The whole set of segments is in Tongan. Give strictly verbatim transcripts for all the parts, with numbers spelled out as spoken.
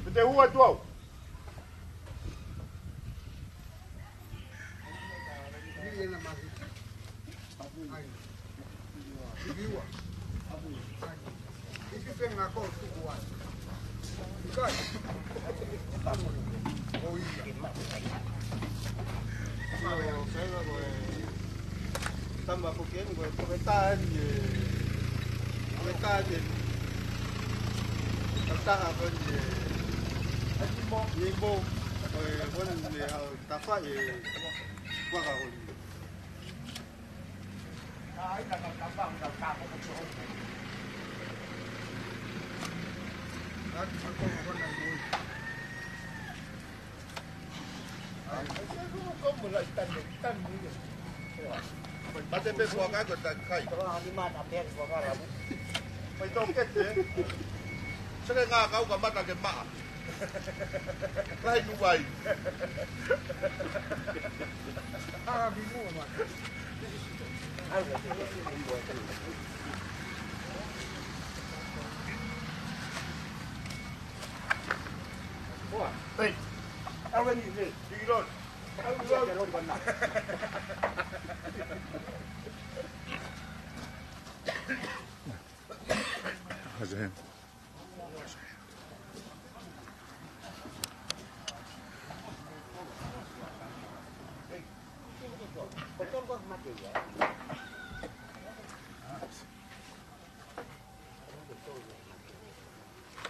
Mete hua tuau. Tama ko eni ko e, ko e tā eni e, ko e tā eni e, ko e taha ko eni e, ni mo, ko e, ko eni e, hau, tafa e, waka ko eni. Mate pē fuaka ko e takai. Mai tō kete. Seke ngā kau ka mata ke maʻa. Kai nuai. Hey. Awe ni, hey. Big Lord.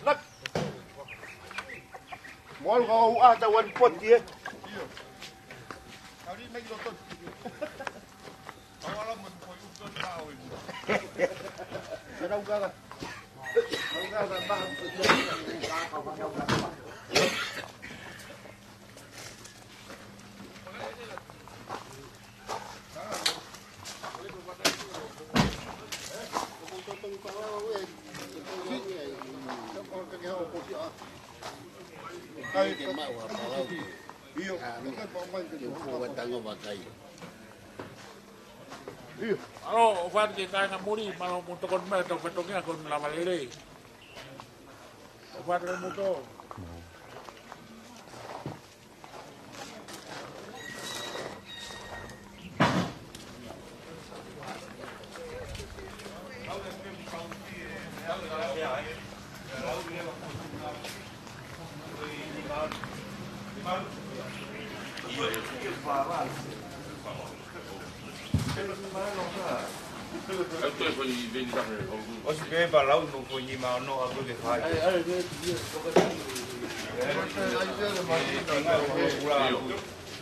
Lak. Mo alu ka ʻoua ʻe tau ani poti, ē. Mālō, ʻofa atu ki he kāinga muli, mālō hoʻomou tokoni mai, tau fatongia ko e lava lelei. ʻOfa atu ki he motu. ʻOsi pē palau no ko ni ma no a ko ke fai.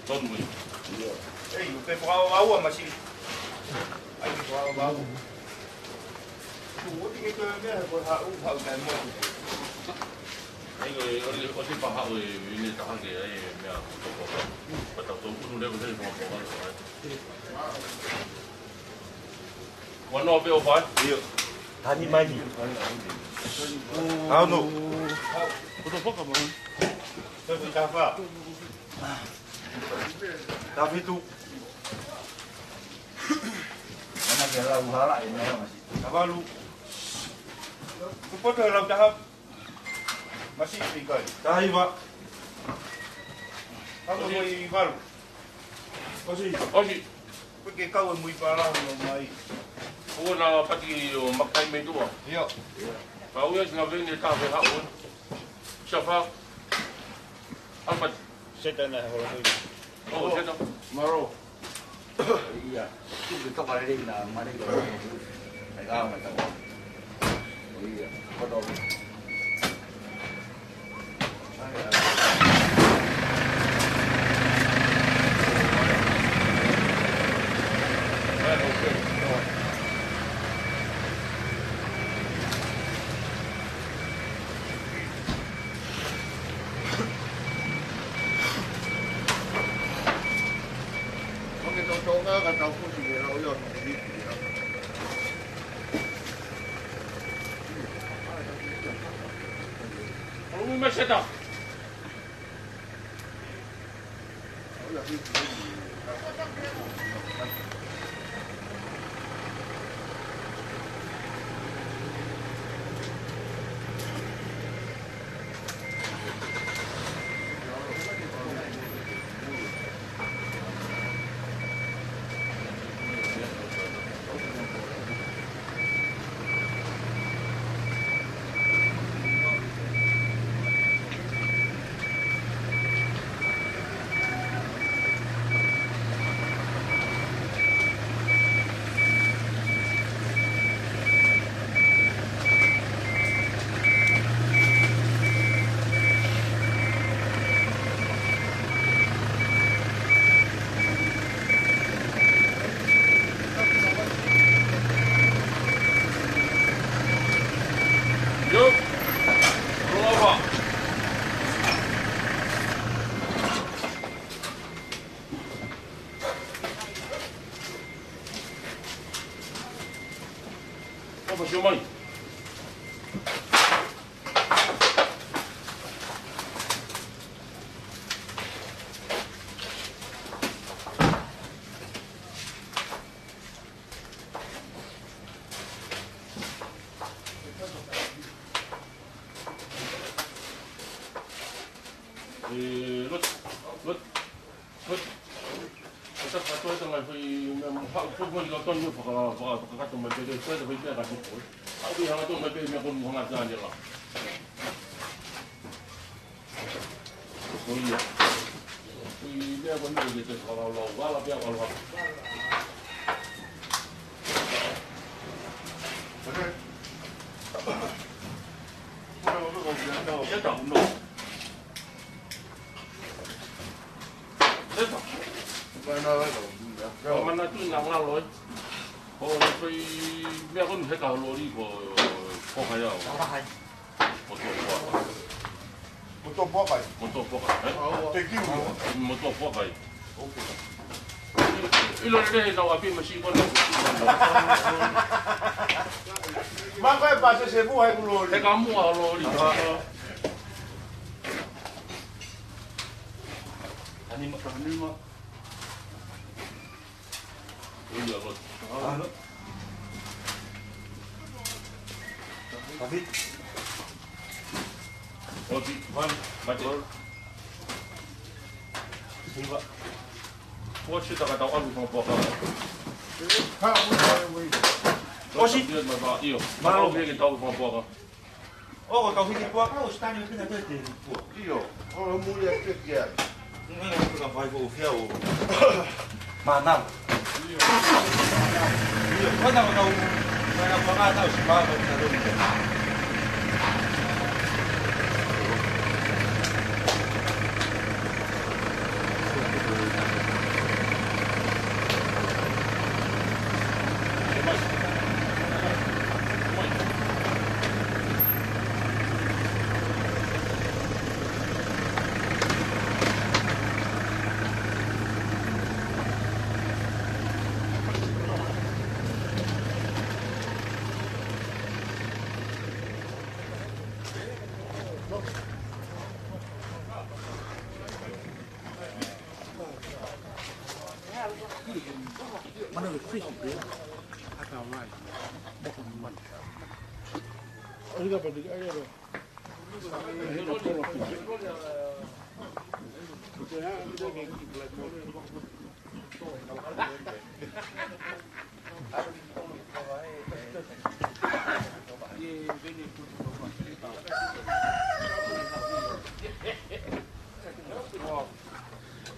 Tonu ē. Ei, pe fakaʻauʻau a masi. Ai, fakaʻauʻau. Ko oti ke toe meʻa ko e haʻu, haʻu kai mo. Ai, ko e, ʻosi, ʻosi paha ʻo e, ʻi he taha ke, ai, meʻa ko toko. Pata toko unu leo ko te ko ko. Wano pe o fai? Io. Tani mai ni. Au no. Ko to poka mo. Tau ki tafa. Tafitu. Mana ke lau hala e meʻa masi. Tavalu. Kupoto lau taha. Masi pikai. Tahiva. Ako mo i valu. ʻOsi. ʻOsi. Ko ke kau e mui pala no mai. Ko na pati o makai me tua. Io. Kau ia singa vene ta ve ha o. Safa. Alpat. Seta na holo mui. Oh, seta. Maro. Ia. Tu ke toka lelei na mare ke. Ai ka mai ta. Ia. Koto. Set up. Yep. Roll over. Over, show money. Eh, look, look, look. Ko e taha kotoa e ngaahi foʻi meʻa mo haʻu foʻi ngaahi lotoni faka-, faka-, fakakakato mai pē, ko e taha foʻi meʻa ka tupu. Haʻu pē hangatonu mai pē meʻa ko eni mo hanga atu ʻanela. Ko ia. Ko e meʻa ko eni ko e te fakalaulau, vala pē ʻo vala. Set up, no. Set up. Manatu na ngalo, ē. Ko e foʻi meʻa ko eni heka loli ko, ko hai au. Motuʻa puaka. Motuʻa puaka, ē? Motuʻa puaka, ē? Thank you. Motuʻa puaka, ē? ʻIlo lelei ʻetau ʻapi masiʻi ko ena. Mako e pase se mua e kuloli. Heka muʻa loli. Anima, anima. Ia, lotu. Oti, one, mate. Hiva. Kuo ʻosi e taha ʻetau ʻalu fakapuaka. ʻOsi. ʻIo. Mālō. Mālō pē ke tau fakapuaka. ʻO, ko e kau hiki puaka, ʻosi tani pina te te pua. ʻIo, ʻo muli a ke kia. Ngai, ngai, ko e kau fai ko fia ʻo. Mānava. ʻIo, ko e tau, tau, ko e kau puaka tau si pā, ko e tau.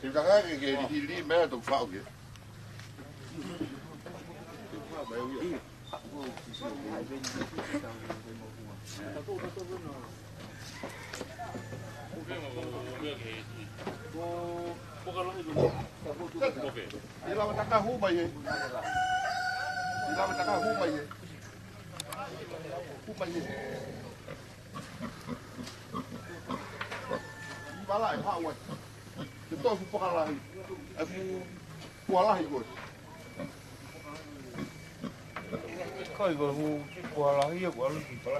Ke ka ke ke hili meʻa tau faʻu ke. ʻI lava taka hū mai ē. ʻI lava taka hū mai ē. Hū mai ē. ʻI vala e haʻu ai. Ke tofu puaka lahi. E fu puaka lahi ko ē. Kai ko e fu puaka lahi ia ko ʻalu ki pala.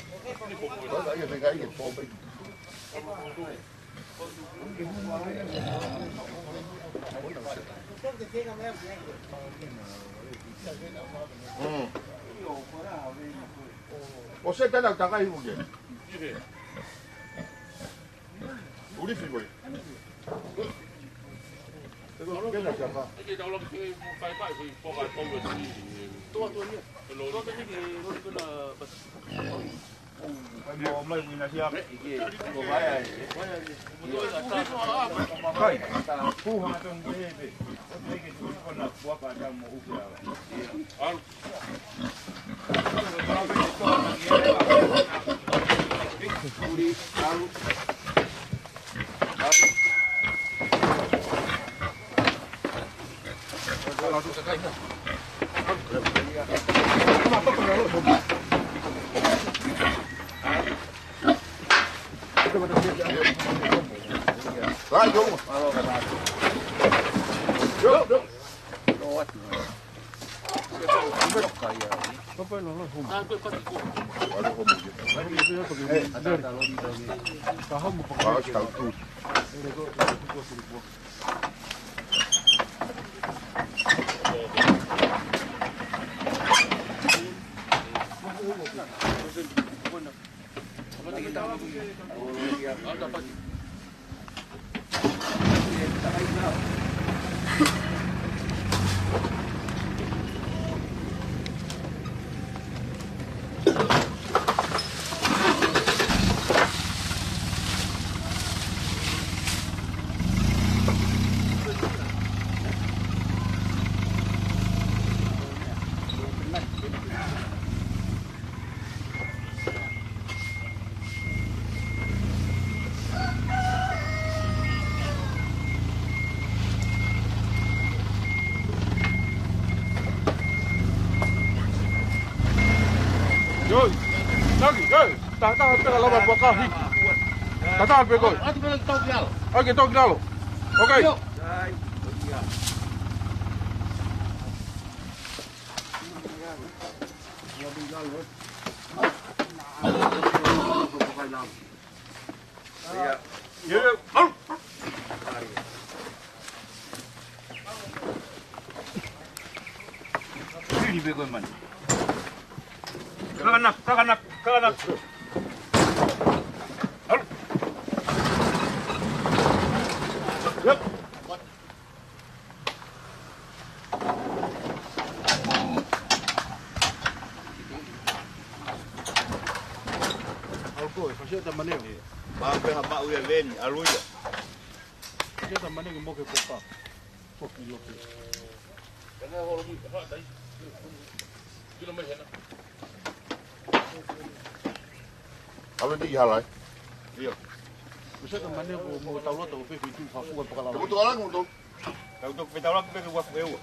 Ko ia, fika ia, fō pē. Mm. ʻO se tana takai huke. Ulifi koe. Te ko kena siapa? Tua, tua, tua. Kai mo mai wina sia. Ko vai ai. Kai. Puha tong bebe. Ote ke tu kona puaka tamo uke ala. Yo, taki, yo, tata pe ka lava pua ka hiki. Tata pe ko. Atu pe tau ki lalo. Oke, tau ki lalo. Oke. Yo. Ia. Ia, ia. Au. Sili pe koe mani. Kakana, kakana, kakana. Au. Ia. Au ko e, fasiʻi ʻa Tamaneo. Pā pe ha maʻu ia veni, ʻalu ia. Fasiʻi ʻa Tamaneo ke moke koka. Koki loke. ʻAlu ni hala, ē? Ia. Fasiʻi ʻa Tamaneo ko mo tau loto ko fefe tu fafua paka lava. Ko tu ala ko tu. Tau toki fetaulaki pē ke uafu ʻe ua.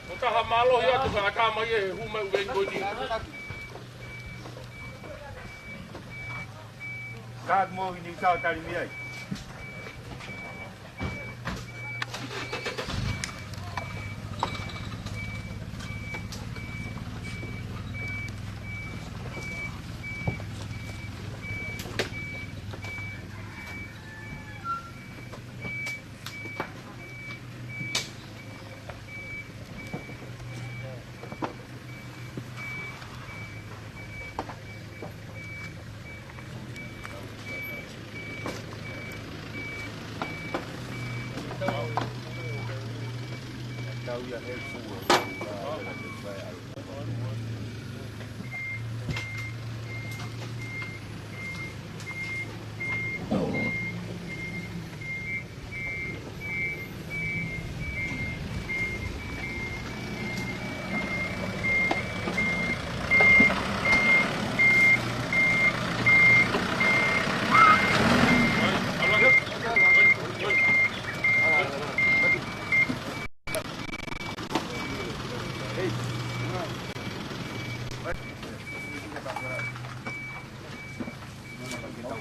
Ko taha mālohi atu ka ʻatā mai e hū mai ʻuei ko ni. Ka mo i ni ka tali mi ai.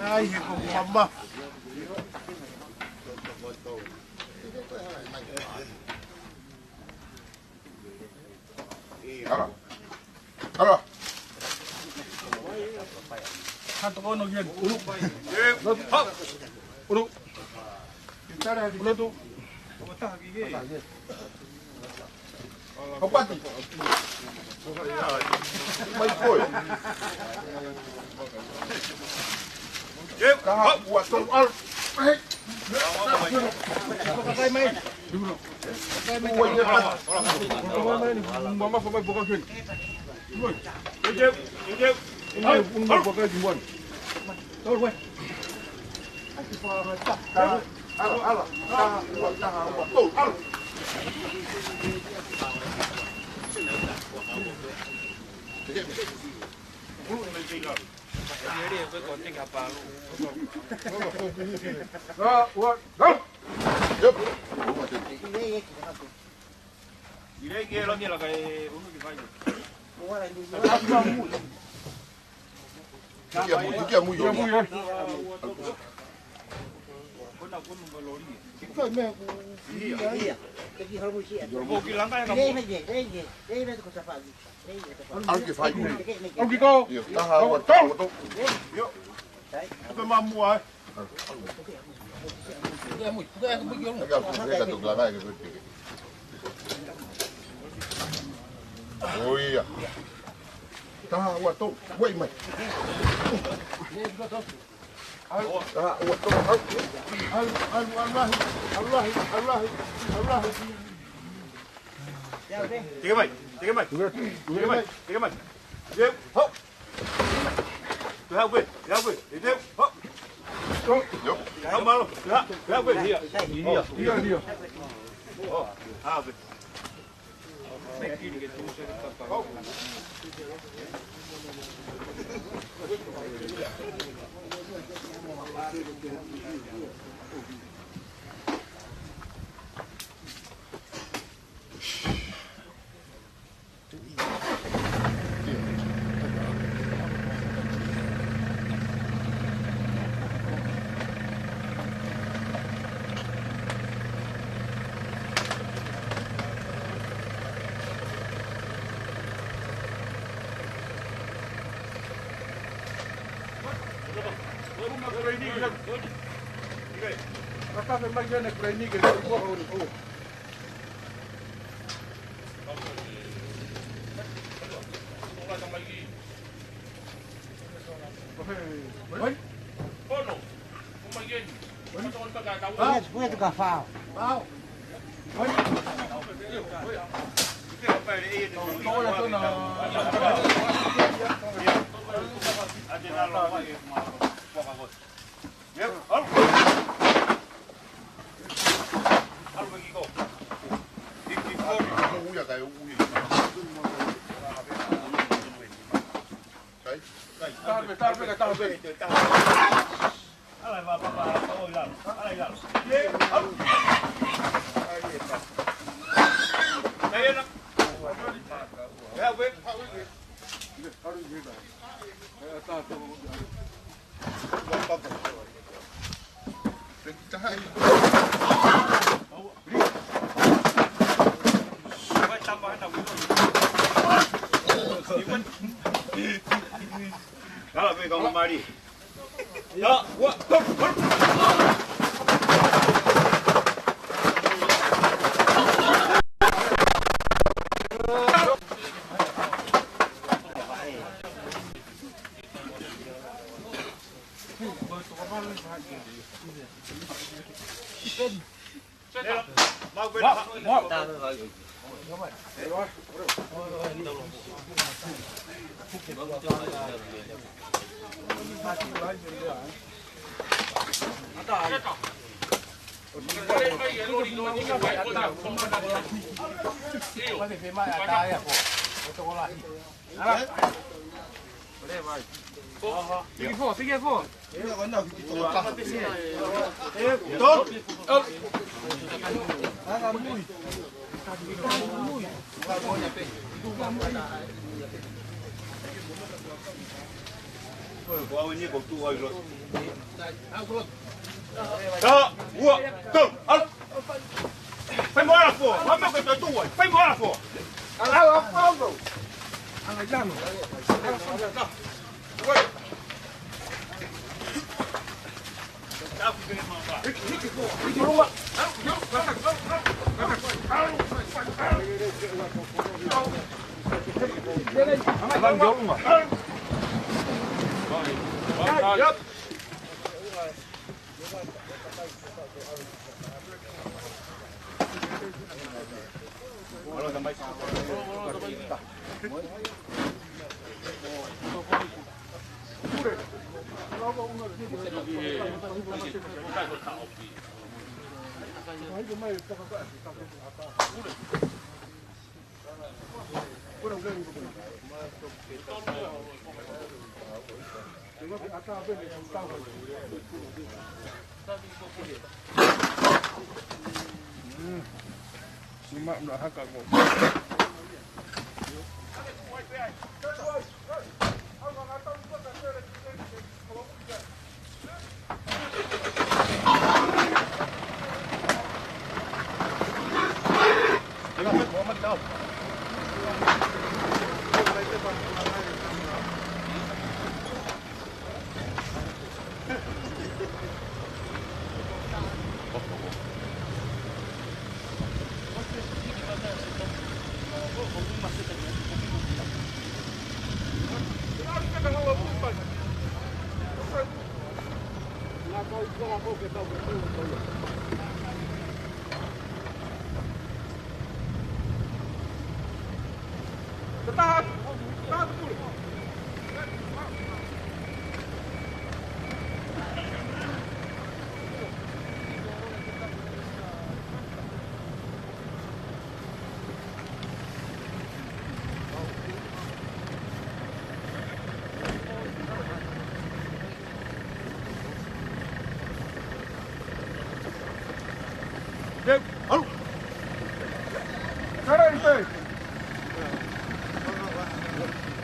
Ai, he ko mama. Ara. Ara. Hato kono yen. Ulu. Ulu. Ulu tu. Kapati. Mai koe. Kaha ua tolu, ʻalu. Hei. Ua ia. Mama, mama, boka ken. Oi. Oi, oi, oi. Oi, oi, boka ken, wan. Tolu, wan. Ala, ala, taha ua, taha ua, tolu, ala. Taha ua, tolu. Yep. Ikai ke lami ala kai unu ki fai. Ikia mui, ikia mui, ikia mui, eh. Ko e meʻa ku ia. Ia. Ko ki langa e ka mo. Au ki ko. Ia, taha ua, taha ua, tolu. Ia. Ko e mamua, eh. ʻO ia. Taha ua, tolu. Ueʻi mai. Teke mai, teke mai. Teke mai, teke mai. Teu, ho. Teu, ho. Teu, ho. Teu, ho, malo. Teu, ho. Ia, ia. Ho. Ah, Kala pē kau mali. Ia, ua, tau, tau. Ala. Tiki fo, tiki fo. Ka, ua, tau, ala. Fai mo ala fo, wa mo ke to tu wa. Fai mo ala fo. Ala ala fo. Ala jano. Yep. Sima mna haka ko.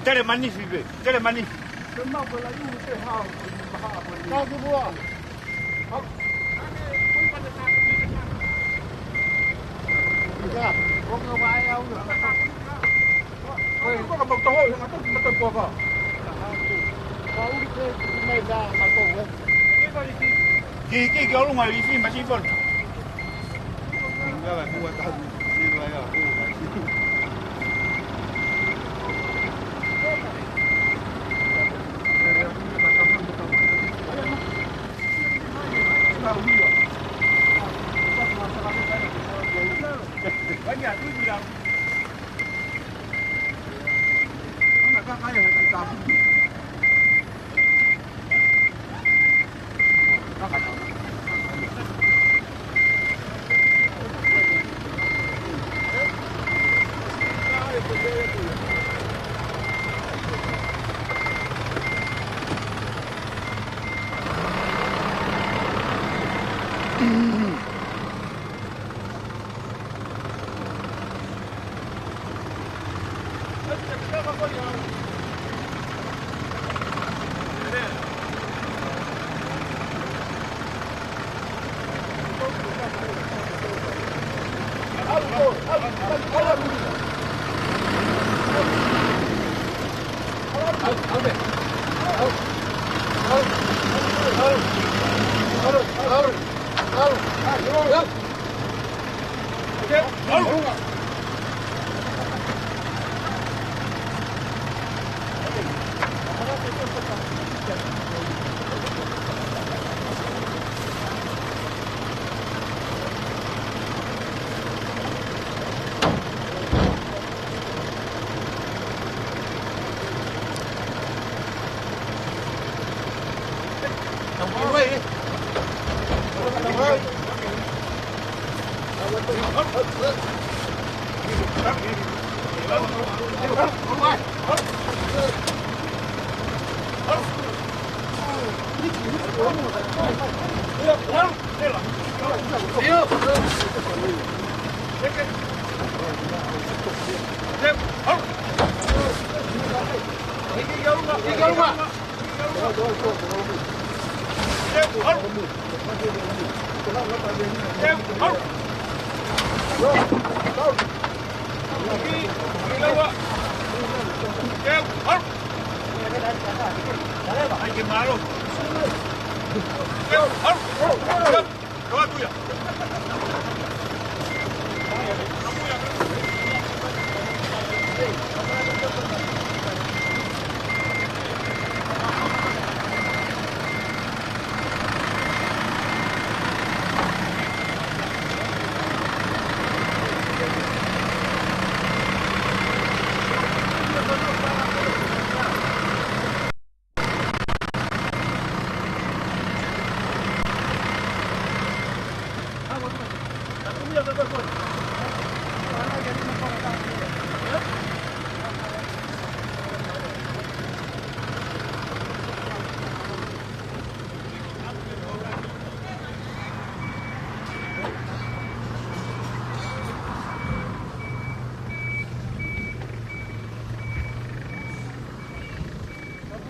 Tele manifi pē, tele manifi. Ki, ki, ki ʻolunga ʻi Fima, Sifon.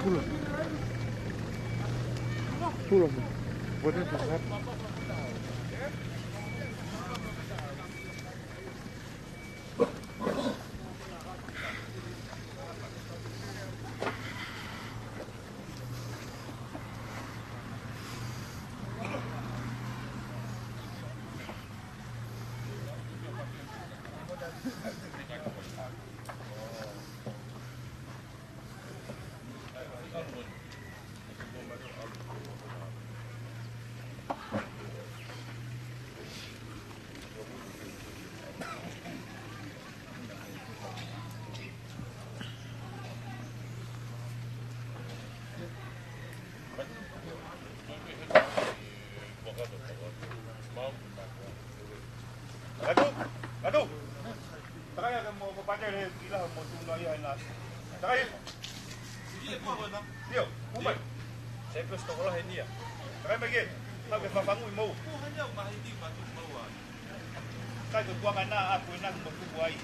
Pula. Pula. What is that? Katu, katu. Takai ake mo, mo Patele ki laho mo tuna ia ena. Takai. Io, umai. Sai pē ʻo tokolahi eni ia. Takai mai ke. Kau ke fafangu ʻi mou. Kai ko kuanga na aku ena mo tuku ai.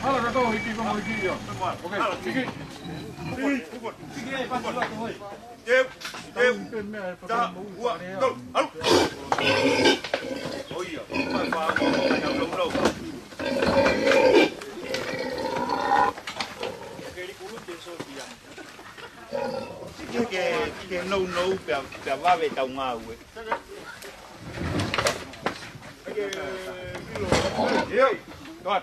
Hala, tatou hiki, ko mo hiki ia. Okay, hiki. Teu, teu, taha, ua, tolu, ʻalu. ʻOi ia, mai fā, mai fā, mai fā, mai fā. Ke, ke, ke nounou pea, pea vave ʻetau ngāue. Ia, toa.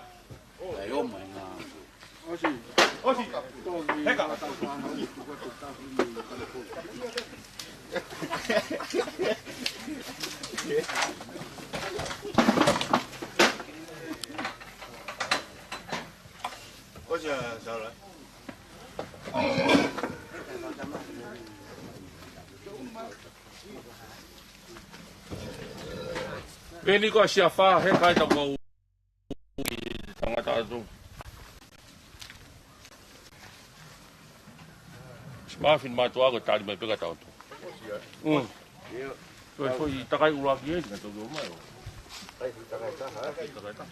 ʻOsi. ʻOsi. Heka. ʻOsi, ʻa, Saula. Veni ko Siafa, he kai ta ko tangata atu. Smafin mātuʻa ko tali mai pē ka tau tu. Mm. Ko e foʻi takai ʻuluaki eni ka tau mai. Takai taha. Takai taha.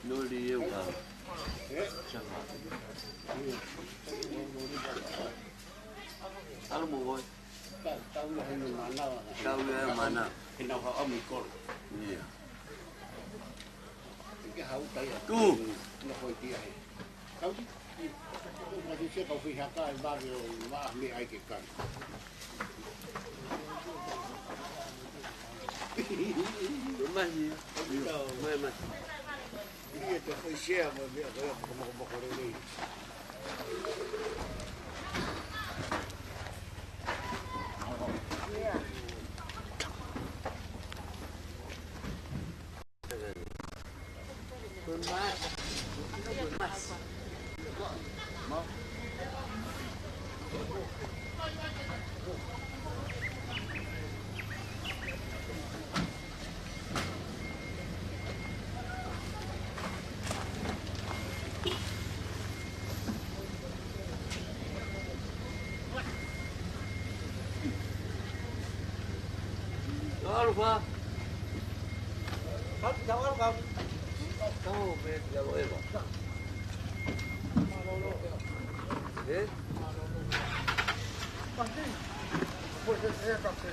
Noli eu ka. Saka. Alo mo voi. Tau ia e mana. Tau ia e mana. Ke nau haʻu ʻami kolo. Ia. Ke hau tai a. Tu. Na koi tia he. Tau ti. Tau ti se kau fihaka e vave o va me ai ke kai. Mai, mai, mai. Ia te fai share mo e meʻa ko ia, ko e mokomoko lelei. Alofa. Tau, tau, alofa. Tau, me, ya lo eva. Eh? Pues es, es café.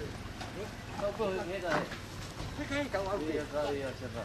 Tau, tau, me, me. Tau, tau, tau. Iya, tau, iya, siapa?